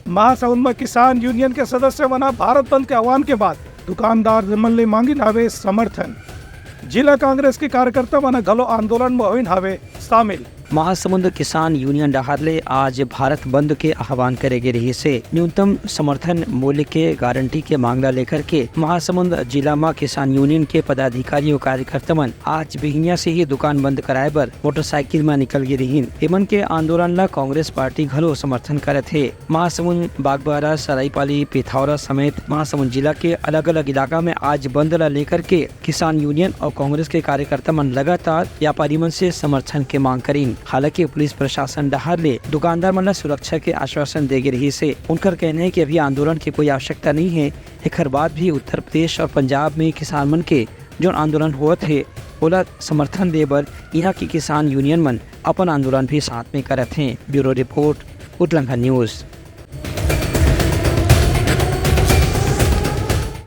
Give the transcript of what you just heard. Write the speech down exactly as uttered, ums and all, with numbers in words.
महासमुंद म किसान यूनियन के सदस्य मन ह भारत बंद के आह्वान के बाद दुकानदार मन ले मांगिन हावे समर्थन। जिला कांग्रेस के कार्यकर्ता मन ह घलो आंदोलन म होइन हावे शामिल। महासमुंद किसान यूनियन डहार ले आज भारत बंद के आह्वान करे गे रिहिस हे। न्यूनतम समर्थन मूल्य के गारंटी के मांग ला लेकर के महासमुंद जिला म किसान यूनियन के पदाधिकारी अउ कार्यकर्ता मन आज बिहनिया से ही दुकान बंद कराए बर मोटरसाइकिल म निकल गे रिहिन। एमन के आंदोलन ला कांग्रेस पार्टी घलो समर्थन करत हे। महासमुंद, बागबाहरा, सरायपाली, पिथौरा समेत महासमुंद जिला के अलग-अलग इलाका में आज बंद ला लेकर के किसान यूनियन अउ कांग्रेस के कार्यकर्ता मन लगातार व्यापारी मन से समर्थन के मांग करिन। हालांकि पुलिस प्रशासन डहार ले दुकानदार मन ला सुरक्षा के आश्वासन दे गे रिहिस हे। उनकर कहना हे कि अभी आंदोलन के कोई आवश्यकता नहीं हे। एखर बाद भी उत्तर प्रदेश अउ पंजाब में किसान मन के जोन आंदोलन होवत हे, ओला समर्थन दे बर इहां के किसान यूनियन मन अपन आंदोलन भी साथ में करत हें। Bureau report, Utlangha news.